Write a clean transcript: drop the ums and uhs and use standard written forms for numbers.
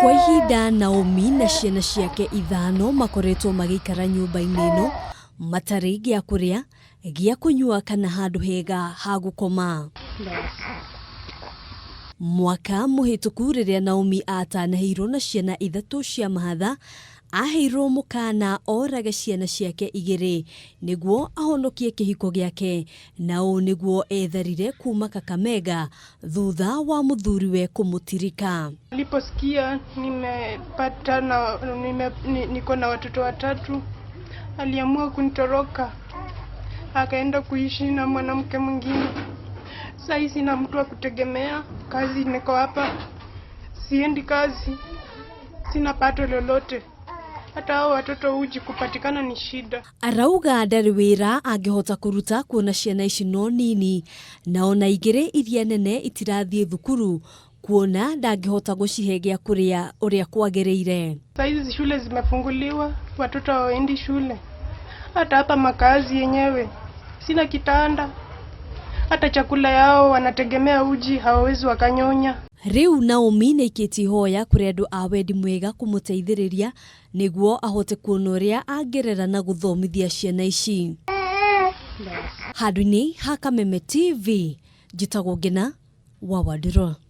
Kwa ihinda Naomi na ciana ciake ithano makoretwo magĩikara nyũmba-inĩ ĩno matarĩ gĩa kũrĩa, gĩa kũnyua kana handũ hega ha gũkoma. Mwaka mũhĩtũku rĩrĩa Naomi atanahĩirwo na ciana ithatũ cia mahatha, aheirwo mũkana orage ciana ciake igĩrĩ nĩguo ahonokie kĩhiko gĩake na ũũ nĩguo etharire kuma Kakamega thutha wa mũthuriwe kũmũtirika. Aliposikia nimepata na nime, ni, niko na watoto watatu, aliamua kunitoroka akaenda kuishi na mwanamke mwingine. Sasa sina mtu wa kutegemea, kazi niko hapa, siendi kazi, sina pato lolote, hata hao watoto uji kupatikana ni shida. Arauga ndarĩ wĩra angĩhota kũruta kuona ciana ici no nini na ona igĩrĩ iria nene itirathiĩ thukuru kuona ndangĩhota gũcihe gĩa kũrĩa ũrĩa kwagĩrĩire. Saa hizi shule zimefunguliwa, watoto hawaendi shule. Hata hapa makazi yenyewe sina kitanda, hata chakula yao wanategemea uji, hawawezi wakanyonya. Rĩu Naomi nĩaikĩtie ihoya kũrĩ andũ a wendi mwega kũmũteithĩrĩria nĩguo ahote kuona ũrĩa angĩrera na gũthomithia ciana ici. Handũ-inĩ ha Kameme TV, njĩtagwo Ngina wa Wandirũ.